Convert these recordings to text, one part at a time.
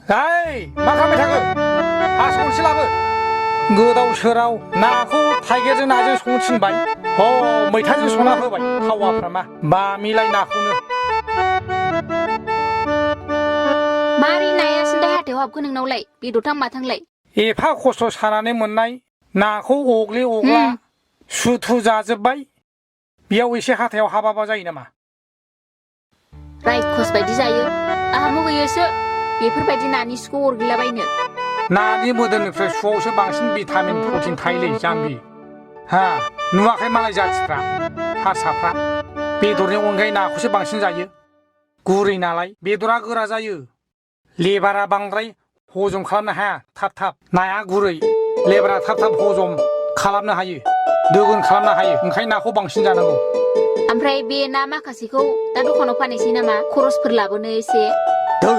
Hey, मा खालामबाय थाखो? हा संनोसै लाबो। गोदाव सोराव नाखौ थाइगिरजों नाजों संनो थिनबाय। ह मैथाजों संना होबाय थावाफ्रा मा बामिलाय नाखौनो। मारै नाया सिन्थाय हाथायाव हाबखो नोंनावलाय बेदरथां माथांलाय? एफा खस्थ' सानानै मोननाय नाखौ अग्लि अग्ला सुथु जाजोब्बाय। बेयाव एसे हाथायाव हाबाबा जायो नामा? रायखस बायदि जायो। आहा मुगैयोसो बेफोरबायदि नानि सुखौ अरग्लिलाबायनो। नानि मोदोमनिफ्राय सुआवसो बांसिन भिटामिन प्रटिन थायोलै जाम्बि। हा नुवाखै मालाय जाथिफ्रा हारसाफ्रा बेदरनि अनगायै नाखौसो बांसिन जायो। गुरै नालाय बेदरा गोरा जायो। लेबारा बांद्राय हजम खालामनो हाया थाब थाब। नाया गुरै लेबारा थाब थाब हजम खालामनो हायो। दोगोन खालामनो हायो। ओंखायनो नाखौ बांसिन जानांगौ। ओमफ्राय बे ना माखासेखौ दा दखानाव फानहैसै नामा? खरसफोर लाबोनो एसे। दै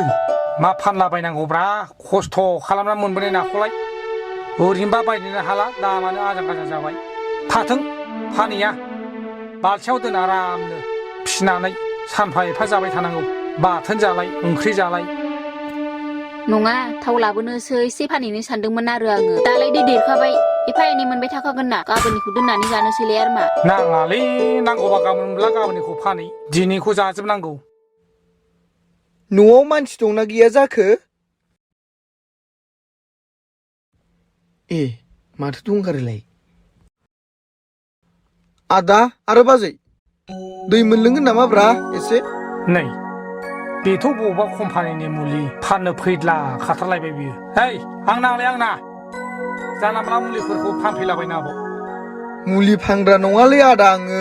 मा फानलाबायनांगौब्रा खस्थ' खालामना मोनबोनाय नाखौलाय। ओरैनोबा बायनोनो हाला दामानो आजां गाजां जाबाय। थाथों फानहैया बालथिङाव दोन आरामनो फिनानै सानफा एफा जाबाय थानांगौ। बाथोन जालाय ओंख्रि जालाय। नङा थाव लाबोनोसो एसे फानहैनो सानदोंमोन आरो आङो। दालाय दै देरखाबाय एफा एनै मोनबाय थाखागोन ना। गाबोननिखौ दोननानै जानोसैलाय आरो मा। नाङालै नांगौबा गाबोन मोनब्ला गाबोननिखौ फानहै दिनैखौ जाजोबनांगौ। न'आव मानसि दंना गैया जाखो? ए माथो दंगारोलाय? आदा आरो बाजै दै मोनलोंगोन नामा ब्रा एसे? नै बेथ' बबेबा कम्पानिनि मुलि फाननो फैद्ला खाथारलायबाय बियो। है आं नांलाय आंना जानला मोनला मुलिफोरखौ फानफैलाबायनो आबौ। मुलि फानग्रा नङालै आदा आङो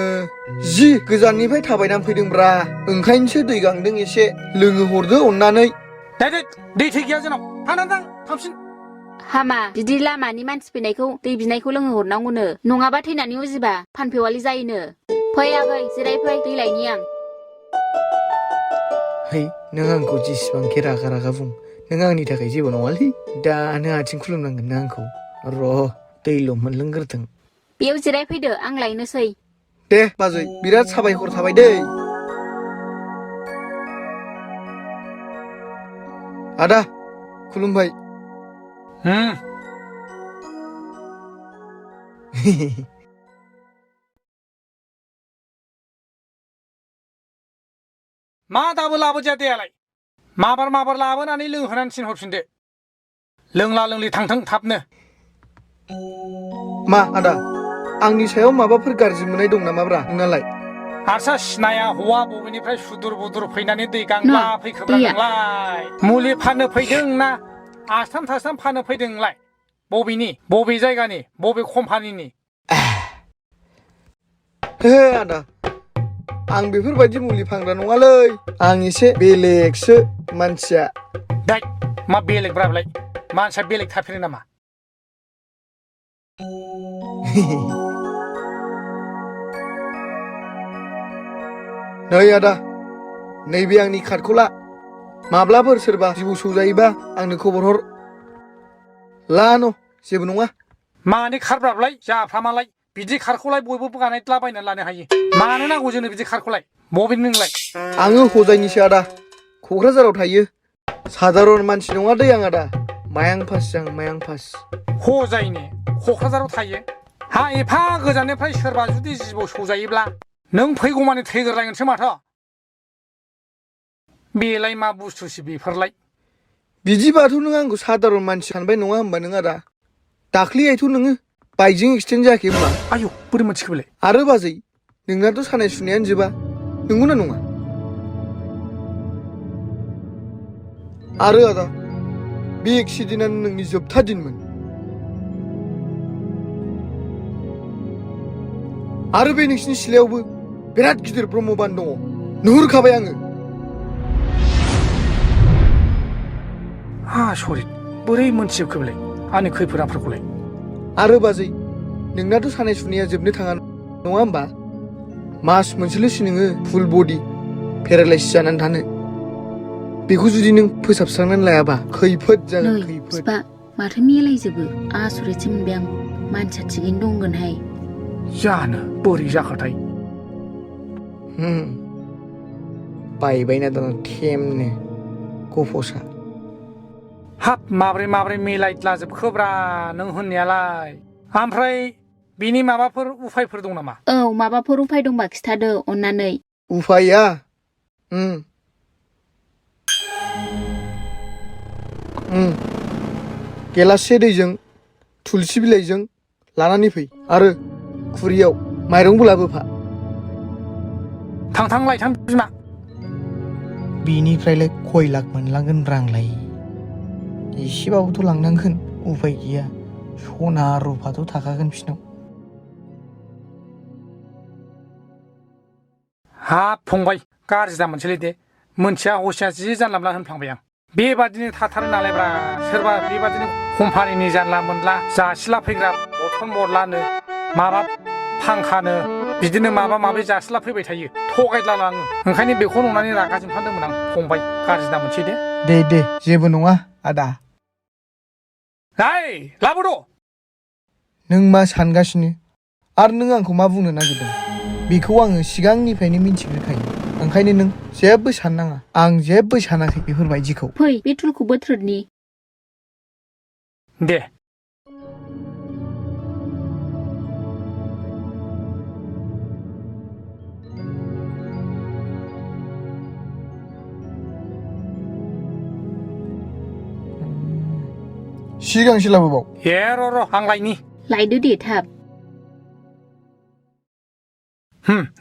जि गोजाननिफ्राय थाबायनानै फैदोंब्रा ओंखायनोसो दै गांदों एसे लोङो हरदो अननानै। दै थै गैया जोंनाव थां थांफिन। हामा बिदि लामानि मानसि फैनायखौ दै बिनायखौ लोंहो हरनांगौनो। नङाबा थैनानै उजिबा फानफेवालि जायोनो। फै आगै जिरायफै दै लायनि आं। है नों आंखौ जेसेबांखि रागा रागा बुं नों आंनि थाखाय जेबो नङालै। दानो आथिं खुलुमनांगोन नों आंखौ। र' दैल' मोनलोंग्रोथों। बेयाव जिरायफैदो आं लायनोसै। दे बाजै बिराद साबायखर थाबाय दै। आदा खुलुमबाय। मा दाबो लाबोजाया दैयालाय? माबार लाबोनानै लोंहोनानै थिनहरफिनदो। लोंला लोंलि थांथों थाबनो। मा आदा आंनि सायाव माबाफोर गाज्रि मोननाय दं नामाब्रा नोंनालाय? हारसा सिनाया हौवा बबेनिफ्राय सुदुर बुदुर फैनानै दै ना गांब्ला फैखोब्रा दैया नोंलाय? मुलि फाननो फैदों ना आस्थाम थास्थाम फाननो फैदों नोंलाय? बबेनि बबे जायगानि बबे कम्पानिनि? हे आदा आं बेफोरबायदि मुलि फानग्रा नङालै। आं एसे बेलेगसो मानसिया। दै मा बेलेगब्रा बेलाय? मानसिया बेलेग थाफेरो नामा? नै आदा नैबे आंनि कार्डखौ ला। माब्लाफोर सोरबा जिबौ सौजायोबा आंनो खबर हर। ला न' जेबो नङा। मानि खारब्रा बेलाय जाफ्रामालाय बिदि खारखौलाय बयबो बानायद्लाबायनानै लानो हायो। मानो नांगौ जोंनो बिदि खारखौलाय? बबेनि नोंलाय? आङो हजायनिसो आदा क'क्राझाराव थायो। सादारन मानसि नङा दै आं आदा मायां पाससो आं मायां पास। हजायनि क'क्राझाराव थायो। हा एफा गोजाननिफ्राय सोरबा जुदि जिबौ सौजायोब्ला नों फैगौमानि थैग्रोलायगोनसो माथो। बेलाय मा बुस्थुसो बेफोरलाय? बिदिबाथ' नों आंखौ सादारन मानसि सानबाय नङा होमबा नों आदा? दाख्लैहायथ' नोङो बाइकजों एक्सिडेन्ट जायाखै होमबा? आयौ बोरै मोनथिखो बेलाय? आरो बाजै नोंनाथ' सानाय सुनायानो जोबा नंगौना नङा? आरो आदा बे एक्सिडेन्टआनो नोंनि जोबथा दिनमोन। आरो बे नोंसिनि सिलायावबो बिराद गिदिर ब्रह्मबान दङ नुहुरखाबाय आङो। आसरित बोरै मोनथिजोबखो बेलाय आंनि खैफोद आफोदखौलाय? आरो बाजै नोंनाथ' सानाय सुनाया जोबनो थाङा नङा होमबा? मास मोनसेल'सै नोङो फुल बडि पेरालाइसिस जानानै थानो। बेखौ जुदि नों फोसाबस्रांनानै लायाबा खैफोद जागोन नै खैफोद। बिफा माथो मिलायजोबो आसरितसो मोनबाय आं। मानसिया थिगैनो दंगोनहाय। जानो बोरै जाखाथाय? बायबायना दाना टेमनो गफसा। हाब माब्रै मिलायद्लाजोबखोब्रा नों होननायालाय ओमफ्राय बिनि माबाफोर उफायफोर दं नामा औ माबाफोर उफाय दंबा खिथादो अन्नानै उफाया गेलाससे दैजों थुलसि बिलाइजों लानानै फै आरो खुरियाव माइरंबो लाबोफा थां लायथां बिमा बिनिफ्रायलाय खय लाख मोनलांगोन रांलाय एसेबाबोथ' लांनांगोन उफाय गैया सना रुफाथ' थाखागोन बिसिनाव हाब फंबाय गाज्रि दा मोनसेलै दे मोनथिया हसिया जि जानला मोनला होनफ्लांबाय आं बेबादिनो थाथारो नालायब्रा सोरबा बेबादिनो कम्पानिनि जानला मोनला जासिला फैग्रा बथन बरलानो माबा फांखानो बिदिनो माबा जासिला फैबाय थायो थगायद्ला लाङो ओंखायनो बेखौ नुनानै रागा जोंखादोंमोन आं फंबाय गाज्रि दा मोनसे दे जेबो नङा आदा ओइ लाबोद' नों मा सानगासिनो आरो नों आंखौ मा बुंनो नागिरदों बेखौ आङो सिगांनिफ्रायनो मिन्थिग्रोखायो ओंखायनो नों जेबो साननाङा आं जेबो सानाखै बेफोरबायदिखौ फै बे थुलखौ बोथ्रोदनि दे सिगांसो लाबोबाव ए र' आं लायनि लायदो दे थाब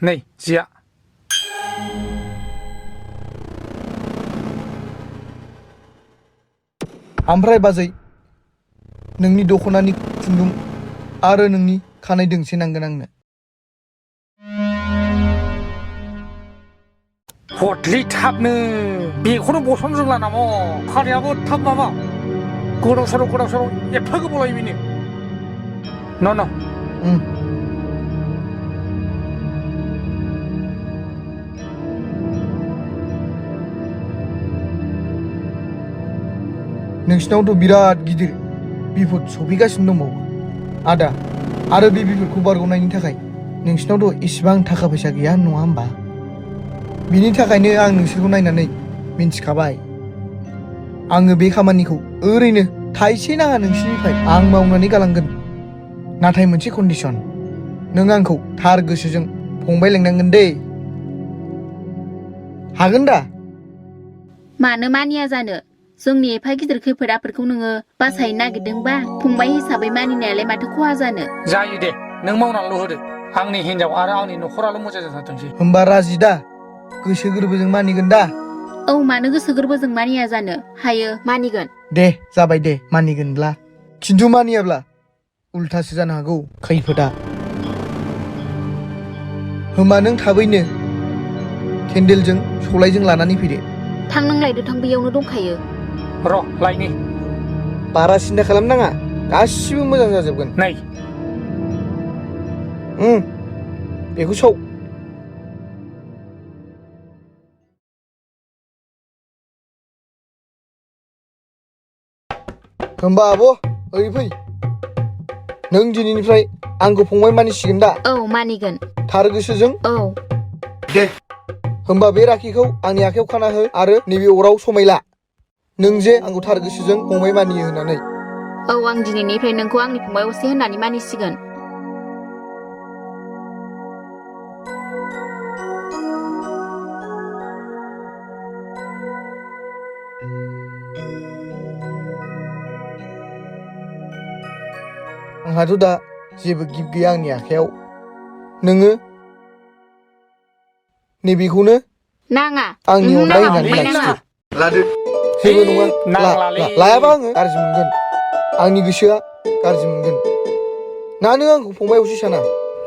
नै जिया ओमफ्राय बाजै नोंनि दख'नानि खुन्दुं आरो नोंनि खानाय दोंसे नांगोन आंनो हरलै थाबनो बेखौनो बसन रोंला नामा खानायाबो थाब माबा गोदाव सोराव एफा गोबाव लायो बेनो न' नोंसिनावथ' बिराद गिदिर बिपद सफैगासिनो दंबावो आदा आरो बे बिपदखौ बारग'नायनि थाखाय नोंसिनावथ' इसिबां थाखा फैसा गैया नङा होमबा बिनि थाखायनो आं नोंसोरखौ नायनानै मिन्थिखाबाय आङो बे खामानिखौ ओरैनो थाइसे नाङा नोंसिनिफ्राय आं मावनानै गालांगोन नाथाय मोनसे कन्डिसन नों आंखौ थार गोसोजों फंबाय लेंनांगोन दे हागोन दा मानो मानिया जानो जोंनि एफा गिदिर खैफोद आफोदखौ नोङो बासायनो नागिरदोंबा फंबाय हिसाबै मानिनायालाय माथो खहा जानो जायो दे नों मावनानैल' होदो आंनि हिनजाव आरो आंनि न'खराल' मोजां जाथोंसै होमबा राजि दा गोसो गोरबोजों मानिगोन दा औ मानो गोसो गोरबोजों मानिया जानो हायो मानिगोन दे जाबाय दे मानिगोनब्ला खिन्थु मानियाब्ला उल्थासो जानो हागौ खैफोदा होमबा नों थाबैनो केन्देलजों सलायजों लानानै फैदो थां नों लायदो थां बेयावनो दंखायो र' लायनि बारा सिन्था खालामनाङा गासिबो मोजां जाजोबगोन नै बेखौ सौ होमबा आब' ओरै फै नों दिनैनिफ्राय आंखौ फंबाय मानिसिगोन दा औ मानिगोन थार गोसोजों औ दे होमबा बे राखिखौ आंनि आखायाव खाना हो आरो नैबे अराव समायला नों जे आंखौ थार गोसोजों फंबाय मानियो होननानै औ आं दिनैनिफ्राय नोंखौ आंनि फंबाय असे होननानै मानिसिगोन आंहाथ' दा जेबो गिफ्ट गैया आंनि आखायाव नोङो नैबेखौनो नाङा आंनि अननाय होननानै लाखिदो लादो जेबो नङा लायाबा आङो गाज्रि मोनगोन आंनि गोसोआ गाज्रि मोनगोन ना नों आंखौ फंबाय असे साना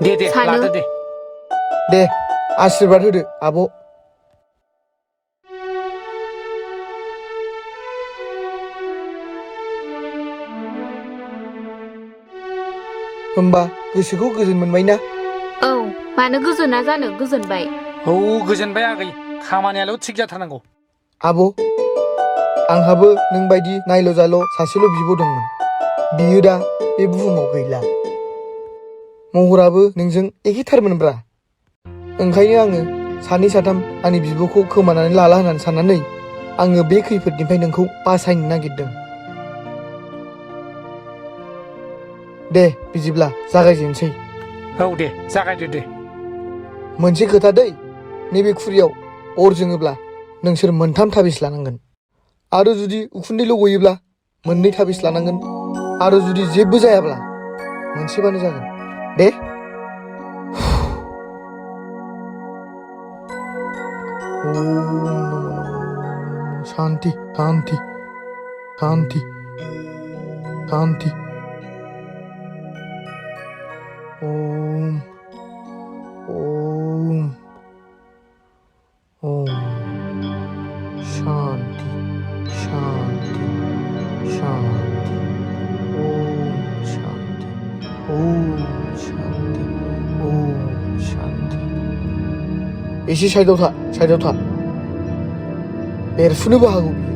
दे सानो लादो दे आशीर्बाद होदो आब' होमबा गोसोखौ गोजोन मोनबाय ना औ मानो गोजोना जानो गोजोनबाय औ गोजोनबाय आगै खामानियाल' थिग जाथारनांगौ आब' आंहाबो नों बायदि नायल' जाल' सासेल' बिब' दंमोन बियो दा बे बुहुमाव गैला महराबो नोंजों एखेथारमोनब्रा ओंखायनो आङो सानै साथाम आंनि बिब'खौ खोमानानै लाला होननानै साननानै आङो बे खैफोदनिफ्राय नोंखौ बासायनो नागिरदों दे बिदिब्ला जागायजेनसै। औ दे जागायदो दे। मोनसे खोथा दै, नैबे खुरियाव अर जोङोब्ला नोंसोर मोनथाम थाबिस लानांगोन। आरो जुदि उखुन्दैल' गयोब्ला मोननै थाबिस लानांगोन। आरो जुदि जेबो जायाब्ला मोनसेबानो जागोन। दे ओम नमो नमो शान्ति शान्ति शान्ति शान्ति ओम ओम ओम शान्ति शान्ति शान्ति ओम शान्ति ओम शान्ति ओम शान्ति। एसे साइडआव था बेरफुनोबो हागौ बियो।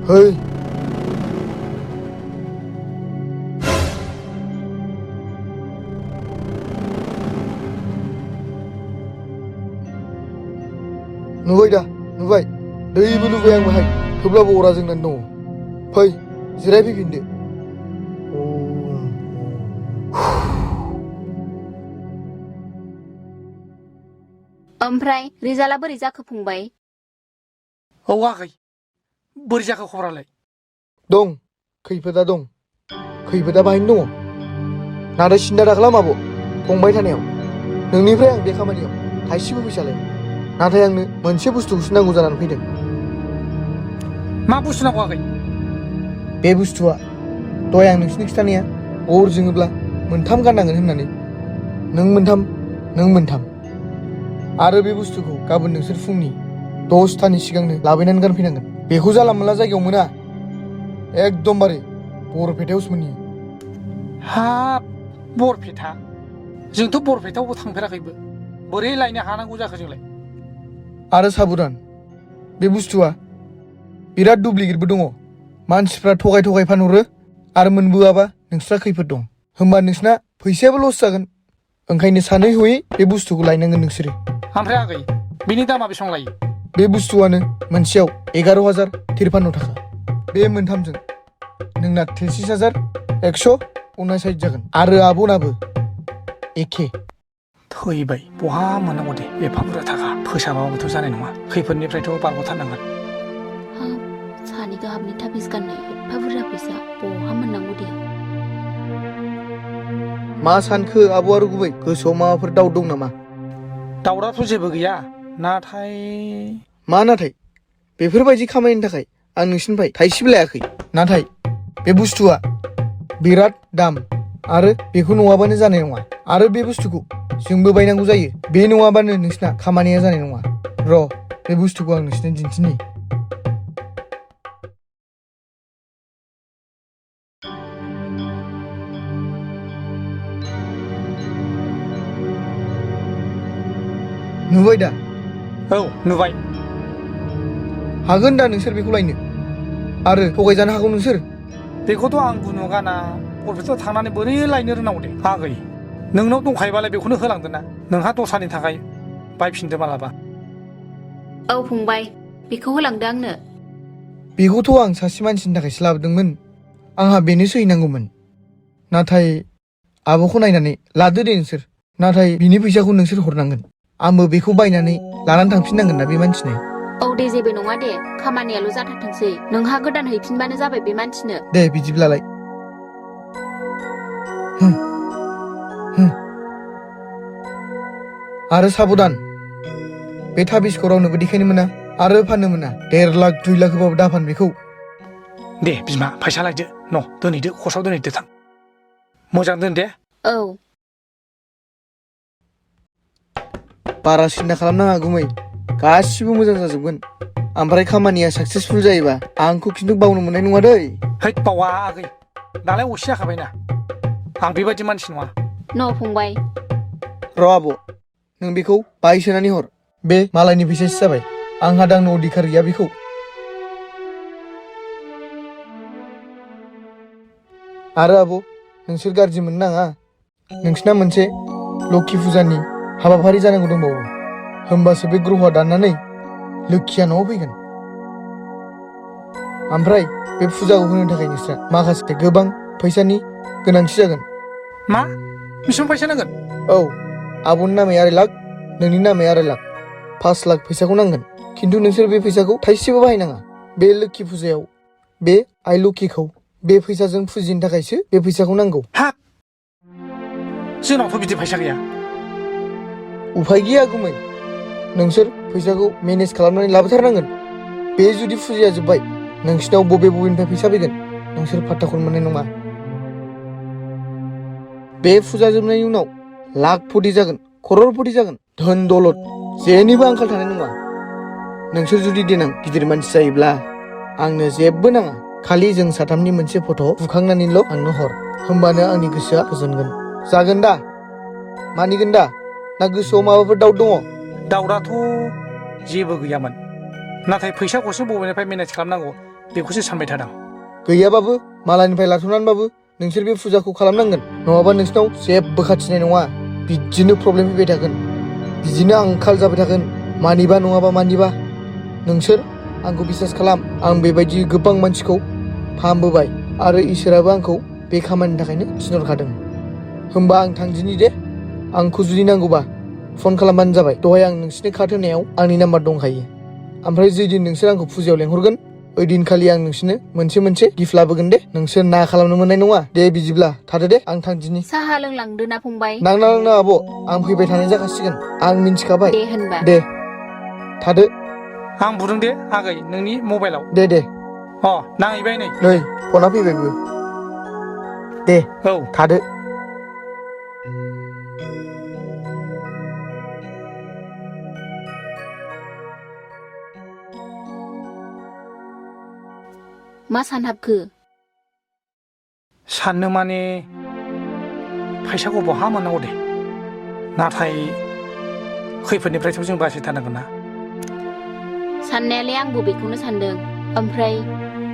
है नुबाय दैबो लुबाय आं बाहाय, थेवब्लाबो अरा जोंनानै दङ। फै जिरायफैफिनदो। ओमफ्राय रिजाल्टआ बोरै जाखो फंबाय? औ आगै, बोरै जाखो खबरालाय? दं, खैफोदा दं। खैफोदा बाहायनो दङ। नाथाय सिन्था दाखालाम आब', फंबाय थानायाव नोंनिफ्राय आं बे खामानियाव थाइसेबो फैसा लाया। नाथाय आंनो मोनसे बुस्थुखौसो नांगौ जानानै फैदों। मा बुस्थु नांगौ आगै? बे बुस्थुआ दहाय आं नोंसिनि खिथानाया अर जोङोब्ला मोनथाम गाननांगोन होननानै। नों मोनथाम। आरो बे बुस्थुखौ गाबोन नोंसोर फुंनि 10थानि सिगांनो लाबोनानै गानफैनांगोन। बेखौ जानला मोनला जायगायाव मोना, एकदमबारे बरपेटायावसो मोनहैयो। हाब, बरपेटा? जोंथ' बरपेटायावबो थांफेराखैबो, बोरै लायनो हानांगौ जाखो जोंलाय? आरो साबधान, बे बुस्थुआ बिराद डुप्लिकेटबो दङ। मानसिफ्रा थगाय फानहरो, आरो मोनबोआबा नोंस्रा खैफोद दं। होमबा नोंसिना फैसायाबो लस जागोन। ओंखायनो सानै हयै बे बुस्थुखौ लायनांगोन नोंसोरो। ओमफ्राय आगै, बिनि दामा बेसेबां लायो? बे बुस्थुआनो मोनसेयाव 11,053 थाखा। बे मोनथामजों नोंना 33,159 जागोन। आरो आब'नाबो एखे। थैबाय, बहा मोननांगौ दे एफा बुरजा थाखा? फोसाबाबोथ' जानाय नङा, खैफोदनिफ्रायथ' बारग'थारनांगोन। हाब, सानै गाहामनि थाबिस गाननाय एफा बुरजा फैसा बहा मोननांगौ दे? मा सानखो आब' आरो गुबै? गोसोआव माबाफोर दाउट दं नामा? दाउराथ' जेबो गैया, नाथाय मा नाथाय? बेफोरबायदि खामानिनि थाखाय आं नोंसिनिफ्राय थाइसेबो लायाखै। नाथाय बे बुस्थुआ बिराद दाम, आरो बेखौ नङाबानो जानाय नङा। आरो बे बुस्थुखौ जोंबो बायनांगौ जायो। बे नङाबानो नोंसिना खामानिया जानाय नङा। र' बे बुस्थुखौ आं नोंसिनो दिन्थिनि। नुबाय दा? औ नुबाय। हागोन दा नोंसोर बेखौ लायनो? आरो थगायजानो हागौ नोंसोर। बेखौथ' आं गुनु गाना, बरपेटायाव थांनानै बोरै लायनो रोंनांगौ दे आगै? नोंनाव दंखायोबालाय बेखौनो होलांदो ना, नोंहा दस्रानि थाखाय बायफिनदो मालाबा। औ फंबाय, बेखौ होलांदो आंनो। बेखौथ' आं सासे मानसिनि थाखायसो लाबोदोंमोन, आंहा बेनोसो हैनांगौमोन। नाथाय आब'खौ नायनानै लादो दे नोंसोर। नाथाय बिनि फैसाखौ नोंसोर हरनांगोन। आंबो बेखौ बायनानै लानानै थांफिननांगोन ना बे मानसिनो। औ दे, जेबो नङा दे, खामानियाल' जाथारथोंसै। नोंहा गोदान हैफिनबानो जाबाय बे मानसिनो। दे बिदिब्लालाय। आरो साबधान, बे थाबिसखौ रावनोबो देखायनो मोना आरो फाननो मोना। 1.5 लाख 2 लाख होबाबो दाफान बेखौ। दे बिमा, फैसा लायदो, न' दोनहैदो, खर्सआव दोनहैदो थां। मोजां दोन दे। औ। बारा सिन्था खालामनाङा गुमै, गासिबो मोजां जाजोबगोन। ओमफ्राय खामानिया साक्सेसफुल जायोबा आंखौ खिन्थु बावनो मोननाय नङा दै। हैद बावा आगै, दालाय असे जाखाबायना। आं बेबायदि मानसि नङा। न' फंबाय। र' आब', नों बेखौ बायसोनानै हर। बे मालायनि फैसासो जाबाय, आंहा दांनो अधिकार गैया बेखौ। आरो आब', नोंसोर गाज्रि मोननो नाङा। नोंसिना मोनसे लोखि फुजानि हाबाफारि जानांगौ दंबावो। होमबासो बे ग्रहआ दाननानै लोखिया न'आव फैगोन। ओमफ्राय बे फुजाखौ होनो थाखाय नोंस्रा माखासे गोबां फैसानि गोनांथि जागोन। मा बेसेबां फैसा नांगोन? औ, आब'नि नामै 2 लाख, नोंनि नामै 2 लाख, 5 लाख फैसाखौ नांगोन। खिन्थु नोंसोर बे फैसाखौ थाइसेबो बाहायनाङा। बे लोखि फुजायाव बे आइ लोखिखौ बे फैसाजों फुजिनो थाखायसो बे फैसाखौ नांगौ। हाब, जोंनावथ' बिदि फैसा गैया। उफाय गैया गुमै, नोंसोर फैसाखौ मेनेज खालामनानै लाबोथारनांगोन। बे जुदि फुजाया जोब्बाय नोंसिनाव बबेनिफ्राय फैसा फैगोन नोंसोर फात्ताखौनो मोननाय नङा। बे फुजा जोबनायनि उनाव लाखपति जागोन, कररपति जागोन, धोन दौलत जेनिबो आंखाल थानाय नङा। नोंसोर जुदि देनां गिदिर मानसि जायोब्ला आंनो जेबो नाङा, खालि जों साथामनि मोनसे फट' बुखांनानैल' आंनो हर, होमबानो आंनि गोसोआ गोजोनगोन। जागोन दा? मानिगोन दा? ना गोसोआव माबाफोर दाउट दङ? दाउटआथ' जेबो गैयामोन, नाथाय फैसाखौसो बबेनिफ्राय मेनेज खालामनांगौ बेखौसो सानबाय थादों। गैयाबाबो मालायनिफ्राय लाथ'नानैबाबो नोंसोर बे फुजाखौ खालामनांगोन, नङाबा नोंसिनाव जेबो खाथिनाय नङा। बिदिनो प्रब्लेम फैबाय थागोन, बिदिनो आंखाल जाबाय थागोन, मानिबा नङाबा मानिबा। नोंसोर आंखौ बिसास खालाम, आं बेबायदि गोबां मानसिखौ फाहामबोबाय आरो इसोराबो आंखौ बे खामानिनि थाखायनो थिनहरखादों। होमबा आं थांदिनि दे। आंखौ जुदि नांगौबा फन खालामबानो जाबाय। दहाय आं नोंसिनि कार्ड होनायाव आंनि नाम्बार दंखायो। ओमफ्राय जैदिन नोंसोर आंखौ फुजायाव लेंहरगोन ओइदिनखालि आं नोंसिनो मोनसे गिफ्ट लाबोगोन दे। नोंसोर ना खालामनो मोननाय नङा। दे बिदिब्ला थादो दे, आं थांदिनि। साहा लोंलांदो ना फंबाय? नांना आब', आं फैबाय थानाय जाखासिगोन, आं मिन्थिखाबाय। दे होनबा। दे थादो। आं बुदों दे आगै नोंनि मबाइलाव। दे अ, नांहैबाय नै। नै फना फैबायबो। दे औ, थादो। मा सानहाबखो? साननो माने फैसाखौ बहा मोननांगौ दे, नाथाय खैफोदनिफ्रायथ' जों बासायथारनांगोन ना। साननायालाय आंबो बेखौनो सानदों। ओमफ्राय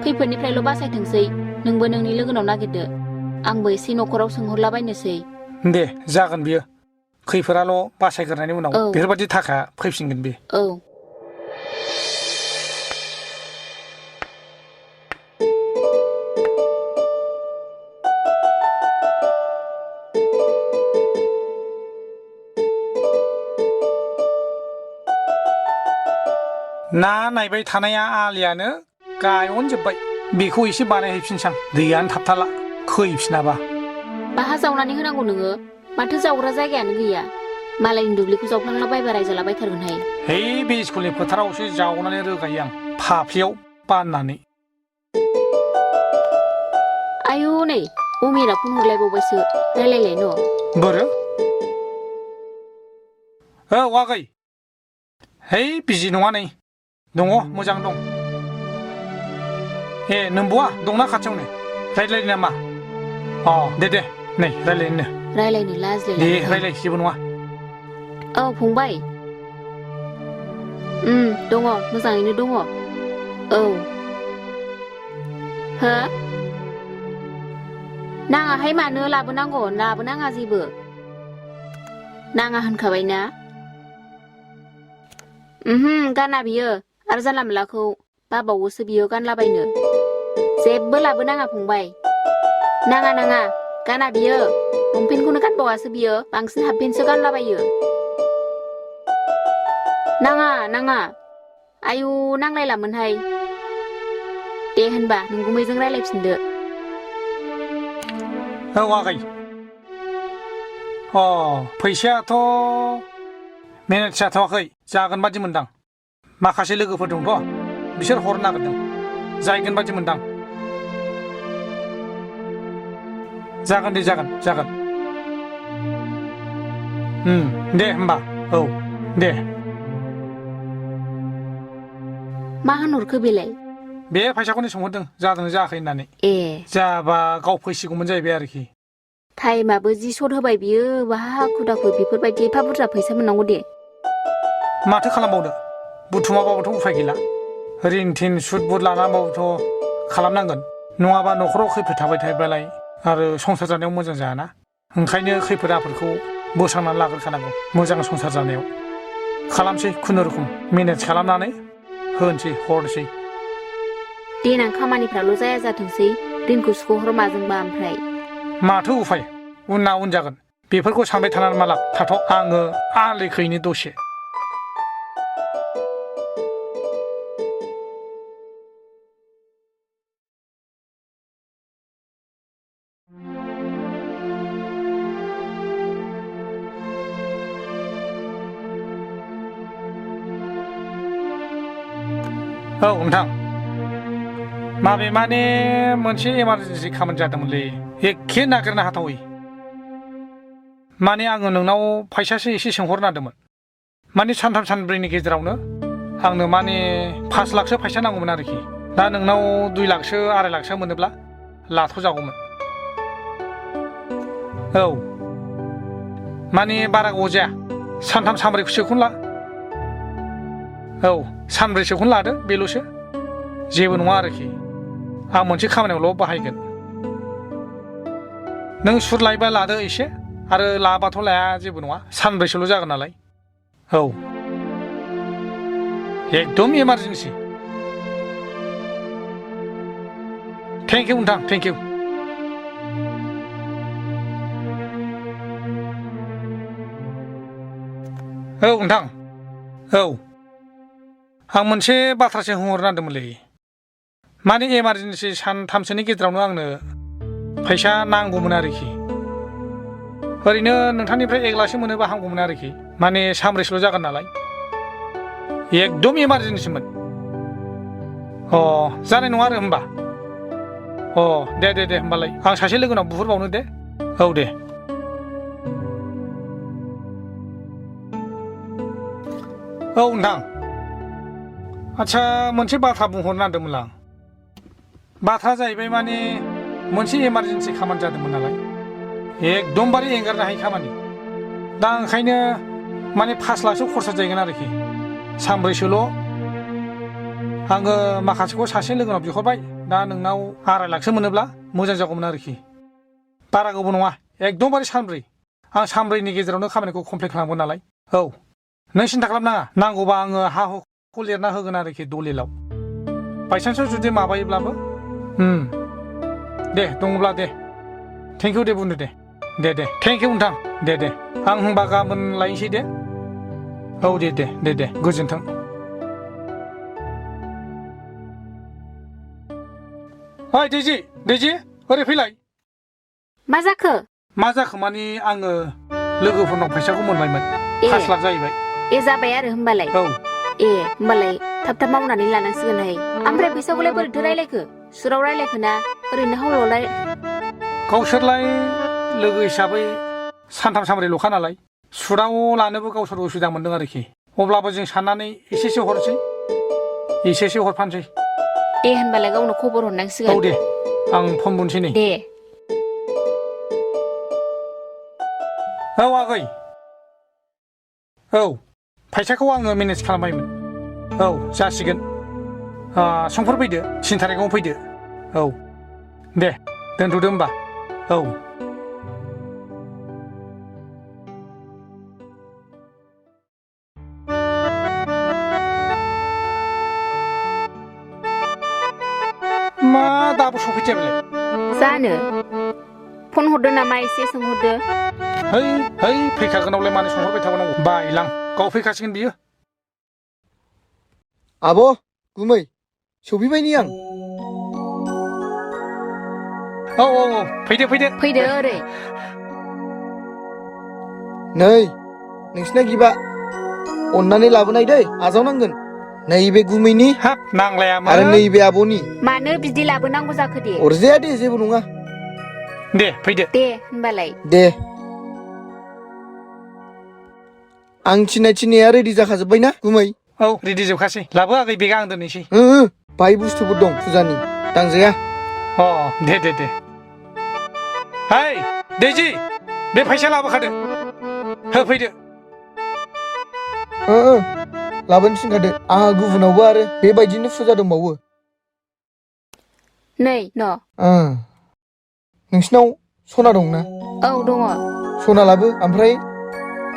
खैफोदनिफ्रायल' बासायथोंसै, नोंबो नोंनि लोगोनाव नागिरदो, आंबो एसे न'खराव सोंहरलाबायनोसै। दे जागोन बियो, खैफोदाल' बासायग्रोनायनि उनाव औ बेफोरबायदि थाखा फैफिनगोन बे। औ। ना नायबाय थानाया आलियानो गायनजोब्बाय, बेखौ एसे बानायहैफिनसां, दैयानो थाबथाला खैफिनाबा। बाहा जावनानै होनांगौ नोङो, माथो जावग्रा जायगायानो गैया। मालायनि दुब्लिखौ जावफ्लांलाबायबा रायजालाबायथारगोनहाय। है, बे स्कुलनि फोथारावसो जावनानै रोगायो आं, फाफ्लियाव बाननानै। आयु नै अमिरा फन हरलायबावबायसो, रायलायलाय न'। बोरो? औ आगै, है बिजि नङा नै, दङ मोजां दं। ए नोंब'आ दंना खाथियावनो, रायज्लायनो नामा? अ दे नै रायज्लायनो। रायलायनो दे लाजिलायलाङोहाय। रायज्लाय, जेबो नङा। औ फंबाय। दङ, मोजाङैनो दङ। औ। हो? नाङाहाय, मानो लाबोनांगौ? लाबोनाङा जेबो। नाङा होनखाबायना। गाना बियो, आरो जानला मोनलाखौ बाबावोसो बियो गानलाबायनो। जेबो लाबोनाङा फंबाय। नाङा, गाना बियो, लंपेन्टखौनो गानबावासो बियो, बांसिन हाफपेन्टसो गानलाबायो। नाङा, आयु नांलायलामोनहाय। दे होनबा नोंगुमैजों रायलायफिनदो। औ आगै। अ, फैसायाथ' मेनेज जाथ'वाखै, जागोन बादि मोनदां। माखासे लोगोफोर दंथ', बिसोर हरनो नागिरदों, जाहैगोन बादि मोनदां। जागोन दे, जागोन। दे होमबा, औ दे। मा होनहरखो बेलाय? बे फैसाखौनो सोंहरदों, जादों जायाखै होननानै। ए। जाबा गाव फैसिगौमोन जाहैबाय आरोखि। टाइमाबो जि सर्ट होबाय बियो, बाहा हाखु दाखु बेफोरबायदि एफा बुरजा फैसा मोननांगौ दे। माथो खालामबावनो, बुथुमाबाबोथ' उफाय गैला। रिन थिन सुद बुद लानानैबाबोथ' खालामनांगोन, नङाबा न'खराव खैफोद थाबाय थायोबालाय आरो संसार जानायाव मोजां जायाना। ओंखायनो खैफोद आफोदखौ बोस्रांनानै लाग्रोखानांगौ मोजां संसार जानायाव। खालामसै खुनुरुखुम मेनेज खालामनानै होनोसै, हरनोसै। देनां खामानिफ्राल' जाया जाथोंसै दिनखौ सुख'हर माजोंबा ओमफ्राय माथो उफाय उनना उन जागोन बेफोरखौ सानबाय थानानै मा लाब थाथ' आङो आलैखैनो दसे औ नोंथां माबे माने मोनसे इमारजेन्सि खामानि जादोंमोनलै एखे नागिरनो हाथावै माने आङो नोंनाव फैसासो एसे सोंहरनो नागिरदोंमोन माने सानथाम सानब्रैनि गेजेरावनो आंनो माने 5 लाखसो फैसा नांगौमोन आरोखि दा नोंनाव 2 लाखसो 2.5 लाखसो मोनोब्ला लाथ'जागौमोन औ माने बारा गोबाव जाया सानथाम सानब्रैसोखौनो ला औ सानब्रैसोखौनो लादो बेल'सो जेबो नङा आरोखि आं मोनसे खामानियावल' बाहायगोन नों सुद लायोबा लादो एसे आरो लाबाथ' लाया जेबो नङा सानब्रैसोल' जागोन नालाय औ एकदम इमारजेन्सि थेंक इउ नोंथां थेंक इउ औ नोंथां औ आं मोनसे बाथ्रासो होनहरनो नागिरदोंमोनलै माने इमारजेन्सि सानथामसोनि गेजेरावनो आंनो फैसा नांगौमोन आरोखि ओरैनो नोंथांनिफ्राय 1 लाखसो मोनोबा हामगौमोन आरोखि माने सानब्रैसोल' जागोन नालाय एकदम इमारजेन्सिमोन अ जानाय नङा आरो होमबा अ दे होमबालाय आं सासे लोगोनाव बुहरबावनो दे औ दे औ नोंथां आच्छा मोनसे बाथ्रा बुंहरनो नागिरदोंमोन आं बाथ्रा जाहैबाय माने मोनसे इमारजेन्सि खामानि जादोंमोन नालाय एकदमबारे एंगारनो हायि खामानि दा ओंखायनो माने 5 लाखसो खरसा जाहैगोन आरोखि सानब्रैसोल' आङो माखासेखौ सासे लोगोनाव बिहरबाय दा नोंनाव 2.5 लाखसो मोनोब्ला मोजां जागौमोन आरोखि बारा गोबाव नङा एकदमबारे सानब्रै आं सानब्रैनि गेजेरावनो खामानिखौ कमप्लिट खालामगोन नालाय औ नों सिन्था खालामनाङा नांगौबा आङो हा हुखौ लिरना होगोन आरोखि दलिलाव बायसान्सआव जुदि माबायोब्लाबो दे दङब्ला दे थेंक इउ दे बुंदो दे थेंक इउ नोंथां दे आं होनबा गाबोन लायनोसै दे औ दे गोजोन्थों ओइ दैजि ओरै फैलाय मा जाखो माने आङो लोगोफोरनाव फैसाखौ मोनबायमोन 5 लाख जाहैबाय ए जाबाय आरो होमबालाय औ ए होमबालाय थाब मावनानै लानांसिगोनहाय ओमफ्राय फैसाखौलाय बोरैथो रायलायखो सुराव रायलायखो ना ओरैनो हावलावलाय गावसोरलाय लोगो हिसाबै सानथाम सानब्रैल'खा नालाय सुदाव लानोबो गावसोर उसुबिदा मोनदों आरोखि अब्लाबो जों साननानै एसेसो हरसै एसेसो हरफानोसै दे होनबालाय गावनो खबर हरनांसिगोन औ दे आं फन बुनोसै नै दे औ आगै औ फैसाखौ आङो मेनेज खालामबायमोन औ जासिगोन समफोर फैदो 3 थारिखआव फैदो औ दे दोनथ'दो होमबा औ मा दाबो सफैथिया बेलाय जानो फन हरदो नामा एसे सोंहरदो है फैखागोनावलाय मानो सोंहरबाय थाबावनांगौ बायलां गाव फैखासिगोन बियो आब' गुमै सफैबायनि आं औ फैदो ओरै नै नोंसिना गिबा अननानै लाबोनाय दै आजावनांगोन नैबे गुमैनि हाब नांलायामोन आरो नैबे आब'नि मानो बिदि लाबोनांगौ जाखो दे अरजाया दे जेबो नङा दे फैदो दे होनबालाय दे आं थिननाया रेडि जाखाजोब्बायना गुमै औ रेडि जोबखासै लाबो आगै बेगा आं दोननोसै बाहाय बुस्थुफोर दं फुजानि दांजाया अ दे है दैजि बे फैसा लाबोखादो होफैदो लाबोनो थिनखादो आंहा गुबुनावबो आरो बेबायदिनो फुजा दंबावो नै न' नोंसिनाव सना दंना औ दङ सना लाबो ओमफ्राय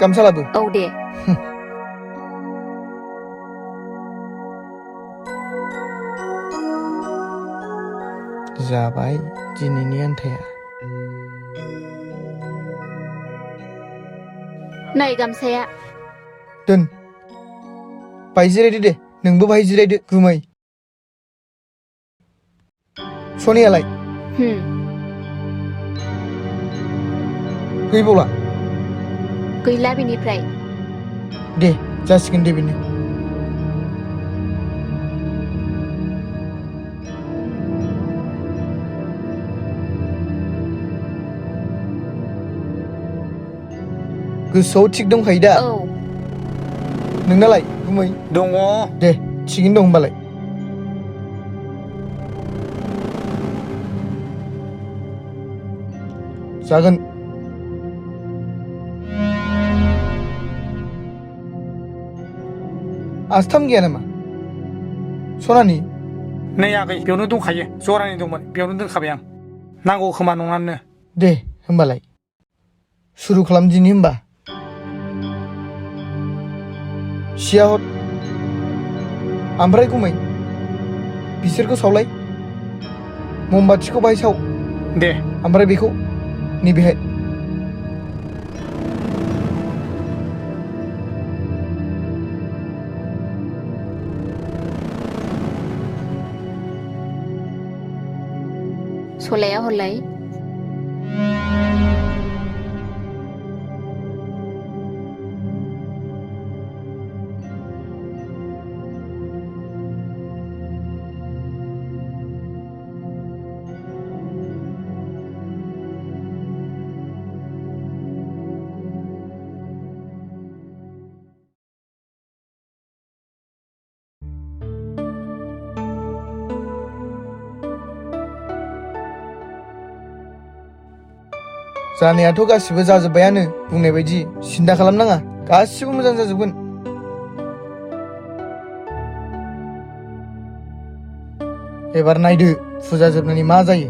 गामसा लाबो औ दे जाबाय दिनैनि आन्थाया। नै गामसाया। दोन बाहाय जिरायदो दे नोंबो बाहाय जिरायदो गुमै। सनियालाय फैबावला गैला बेनिफ्राय। दे जासिगोन दे बेनो। गोसोआव थिग दंखायो दा? औ नोंनालाय गुमै? दङ। दे थिगैनो दं होनबालाय। जागोन। आस्थाम गैया नामा सनानि? नै आगै बेयावनो दंखायो, जरानि दंमोन बेयावनो दोनखाबाय आं। नांगौ खोमा नङानो। दे होमबालाय सुरु खालामदिनि होमबा। सिया हर। ओमफ्राय गुमै बिसोरखौ सावलाय। ममबाथिखौ बाहाय साव। दे ओमफ्राय बेखौ नैबेहाय। सलाया हरलाय। जानायाथ' गासिबो जाजोब्बायानो बुंनाय बायदि सिन्था खालामनाङा गासिबो मोजां जाजोबगोन। एबार नायदो फुजा जोबनानै मा जायो।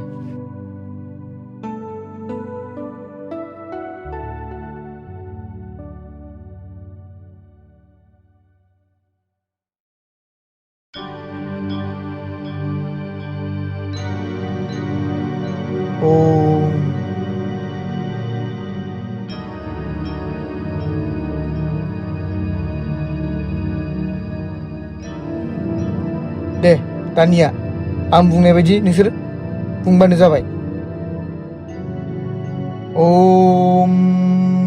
दे दानिया आं बुंनाय बायदि नोंसोर बुंबानो जाबाय। ओम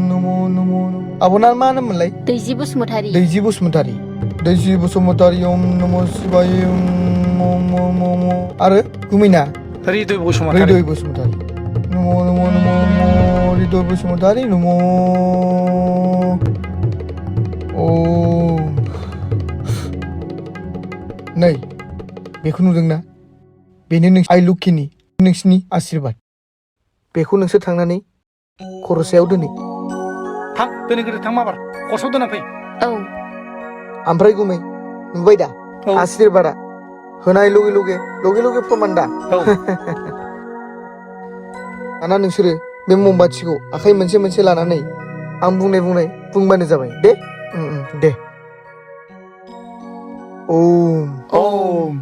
नमो नमो आब'ना मा नाममोनलाय? दैजि बसुमतारी। दैजि बसुमतारी। दैजि बसुमतारी ओम नमः शिवाय ओम आरो गुमैना हृदय बसुमतारी। हृदय बसुमतारी। नमो नमो नमो नमो हृदय बसुमतारी नमो। नै बेखौ नुदोंना? बेनो नों आइ लोखिनि नोंसिनि आशीर्बाद। बेखौ नोंसोर थांनानै खर'सायाव दोनै। थां दोनहैग्रोदो थां माबार खरसायाव दोनना फै। औ ओमफ्राय गुमै नुबाय दा औ आशीर्बादा होनाय लगे लगे प्रमान दा। औ दाना नोंसोरो बे ममबाथिखौ आखाइ मोनसे मोनसे लानानै आं बुंनाय बुंबानो जाबाय दे। दे ओम ओम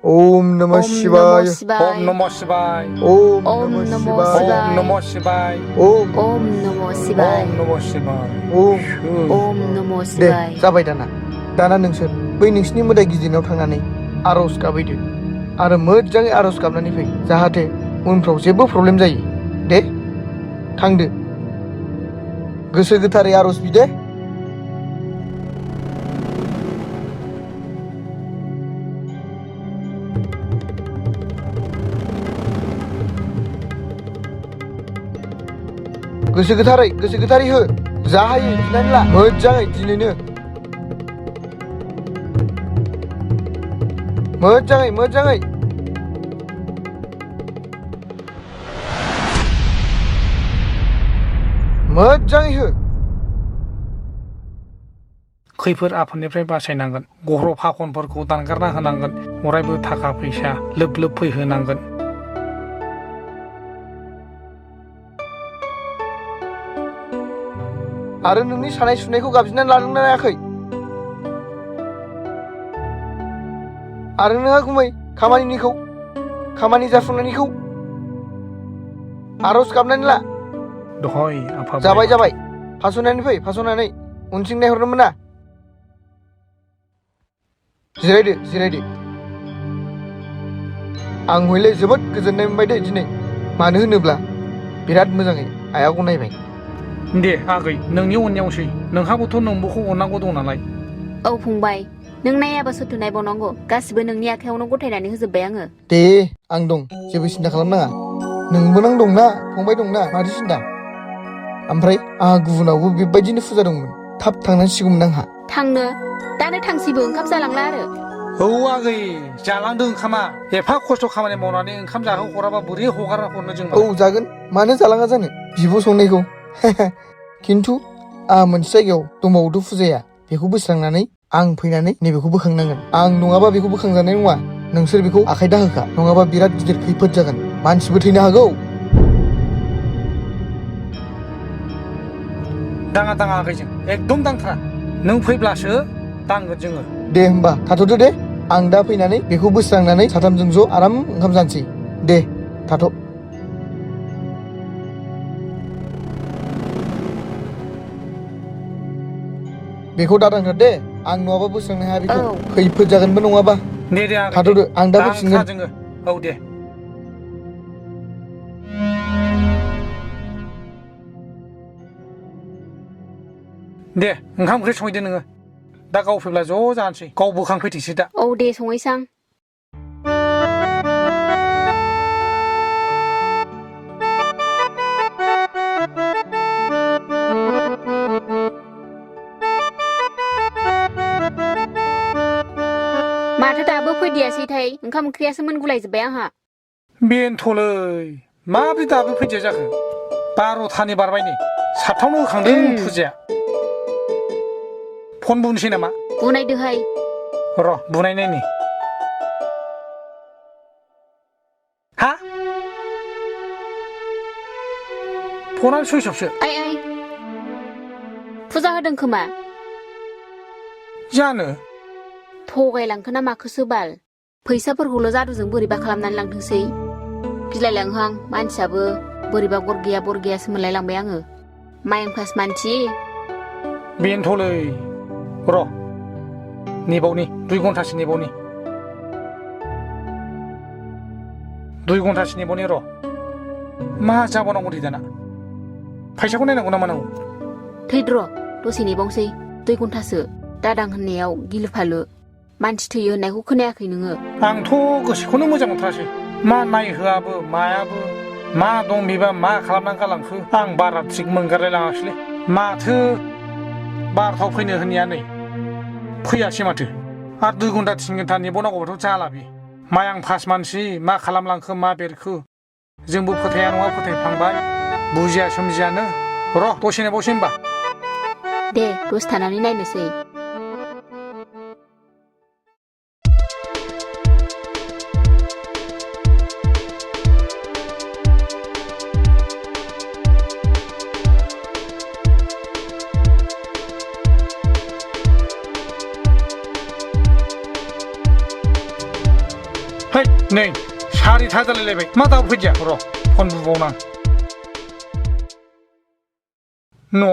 ओम नमः ओम शिवाय। ओम नमः शिवाय। ओम ओम नमः नमः शिवाय। ओम नमः शिवाय। ओम ओम नमो शिवाय। ओम नमः शिवाय। ओम ओम नमो दे शिवाय। जाबाय दाना नोंसोर बै नोंसिनि मोदाय गिदिरनाव थांनानै आर'ज गाबहैदो आरो मोजाङै आर'ज गाबनानै फै जाहाथे उनफ्राव जेबो प्रब्लेम जायो। दे थांदो गोसो गोथारै आर'ज बिदे। गोसो गोथारै हो जा हायो बिनानै ला मोजाङै दिनैनो मोजाङै हो। खैफोद आफोदनिफ्राय बासायनांगोन, गह्र' फाखनफोरखौ दानगारना होनांगोन, अरायबो थाखा फैसा लोब लोब फैहोनांगोन। आरो नोंनि सानाय सुनायखौ गाबज्रिनानै लादोंना लायाखै? आरो नोंहा गुमै खामानि जाफुंनायनिखौ आर'ज गाबनानै ला दहय आफा जाबाय जाबाय फास'नानै फै फास'नानै उनथिं नायहरनो मोना जिरायदो जिरायदो आं हयले जोबोद गोजोननाय मोनबाय दे दिनै मानो होनोब्ला बिराद मोजाङै आइया गनायबाय दे आगै नोंनि अननायावसै नोंहाबोथ' नोंबोखौ अननांगौ दं नालाय औ फंबाय नों नायाबा सोरथो नायबावनांगौ गासिबो नोंनि आखायावनो गथायनानै होजोब्बाय आङो दे आं दं जेबो सिन्था खालामनाङा नोंबो नां दंना फंबाय दंना माथो सिन्था ओमफ्राय आंहा गुबुनावबो बेबायदिनो फुजा दंमोन थाब थांनांसिगौमोन आंहा थांनो दानो थांसिबो ओंखाम जालांला आरो औ आगै जालांदों ओंखामा एफा खस्थ' खामानि मावनानै ओंखाम जाहो हराबा बोरै हगारना हरनो जों औ जागोन मानो जालाङा जानो बिब' संनायखौ खिन्थु आंहा मोनसे जायगायाव दंबावोथ' फुजाया बेखौ बोस्रांनानै आं फैनानै नैबेखौ बोखांनांगोन आं नङाबा बेखौ बोखांजानाय नङा नोंसोर बेखौ आखाइ दाहोखा नङाबा बिराद गिदिर खैफोद जागोन मानसिबो थैनो हागौ दाङा दाङा आगैजों एकदम दांथारा नों फैब्लासो दांगोन जोङो दे होमबा थाथ'दो दे आं दा फैनानै बेखौ बोस्रांनानै साथामजों ज' आराम ओंखाम जानोसै दे थाथ' बेखौ दादांथार दे आं नङाबा बोस्रांनो हाया बेखौ औ खैफोद जागोनबो नङाबा दे आगै थाथ'दो आं दा दांथ्रा फैफिनगोन जोङो औ दे दे ओंखाम ओंख्रि संहैदो नोङो दा गाव फैब्ला ज' जानोसै गाव बोखांफैथोंसै दा औ दे सङैसां माथो दाबो फैदियासैथाय ओंखाम ओंख्रियासो मोनगुलायजोब्बाय आंहा बेनोथ'लै माब्रै दाबो फैदिया जाखो 12थानि बारबाय नै 7थायावनो होखांदों फुजाया फन बुनोसै नामा बुनायदोहाय र' बुनायनायनि हा फनानो सुइस अफसो आइ आइ फुजा होदों खोमा जानो थगायलांखो ना माखोसो बाल फैसाफोरखौल' जादुजों बोरैबा खालामनानै लांथोंसै गिलायलाङोहां मानसियाबो बोरैबा गर गैयासो मोनलायलांबाय आङो मायं फास मानसि बेनोथ'लै र' नेबावनि 2 घन्टासो नेबावनि 2 घन्टासो नेबावनि र' मा जाबावनांगौ दे दाना फैसाखौ नायनांगौ ना मानांगौ थैद्र' दसे नेबावसै 2 घन्टासो दादां होननायाव गिलु फालु मानसि थैयो होननायखौ खोनायाखै नोङो आंथ' गोसोखौनो मोजां मोनथारासै मा नायहोआबो मायाबो मा दं बेबा मा खालामनानै गालांखो आं बारा थिग मोनगारलाय लाङासैलै माथो 12थायाव फैनो होननाया नै फैयासै माथो आरो 2 घन्टा 3 घन्टा नेबावनांगौबाथ' जाला बे मायां फास मानसि मा खालामलांखो मा बेरखो जोंबो फोथाया नङा फोथायफ्लांबाय बुजिया सोमजियानो र' दसे नेबावसै होनबा दे दसे थानानै नायनोसै है नै 4:30 जालायलायबाय मा दाबो फैदिया र' फन बुबावनां न'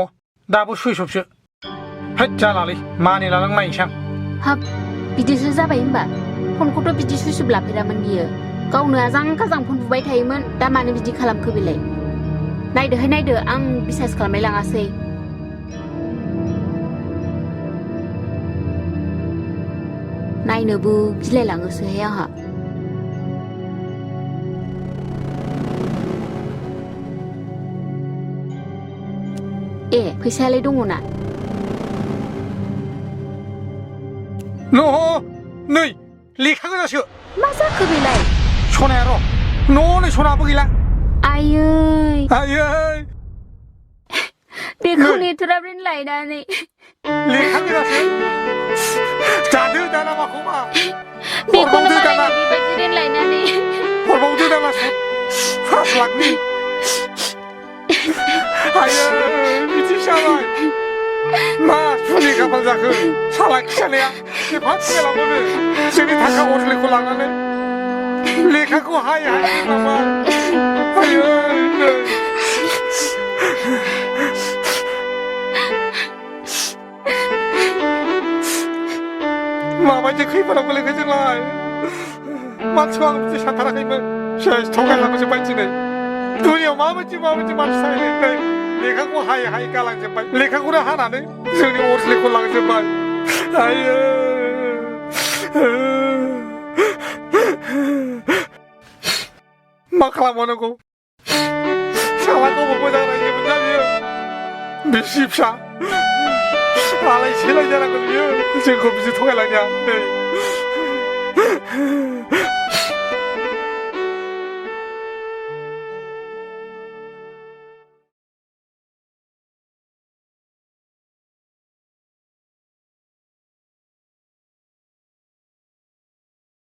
दाबो सुइस अफसो है जालालै मानिलालां नायनोसै आं हाब बिदिसो जाबाय होनबा फनखौथ' बिदि सुइस अफ लाफेरामोन बियो गावनो आजां गाजां फन बुबाय थायोमोन दा मानो बिदि खालामखो बेलाय नायदोहाय नायदो आं बिसास खालामलाय लाङासै नायनोबो गिलायलाङोसोहाय आंहा ए फैसायालाय दङ ना नै लेखा गोजासो मा जाखो बेलाय सनाया र' नै सनाबो गैला आयै आयै बेखौ नेथ'राब्रेन लायनानै लेखा गोजासो जादो दाना माखौबा बेखौनो मालायनो बेबायदि रेनलायनानै हरबावदो दाना 5 लाखनि आयै बिदि जाबाय मा सुनि खाफाल जाखो साला खिसालाया एफा थगायलांबानो जोंनि थाखा अजलिखौ लानानै लेखाखौ हाय हाय खालामबाय आयै सानथाराखैमोन सेस थगायलांजोब्बाय दिनै दुनियाव माबायदि मानसि थायो नै लेखाखौ हायै हायै गालांजोब्बाय लेखाखौनो हानानै जोंनि अरजिलेखौ लांजोब्बाय आयो मा खालामबावनांगौ सालाखौबो मोजां रायजोमोन ना बियो बिसि फिसा आलाय सिलाय जानांगौ बियो जोंखौ बिदि थगायलांनाया नै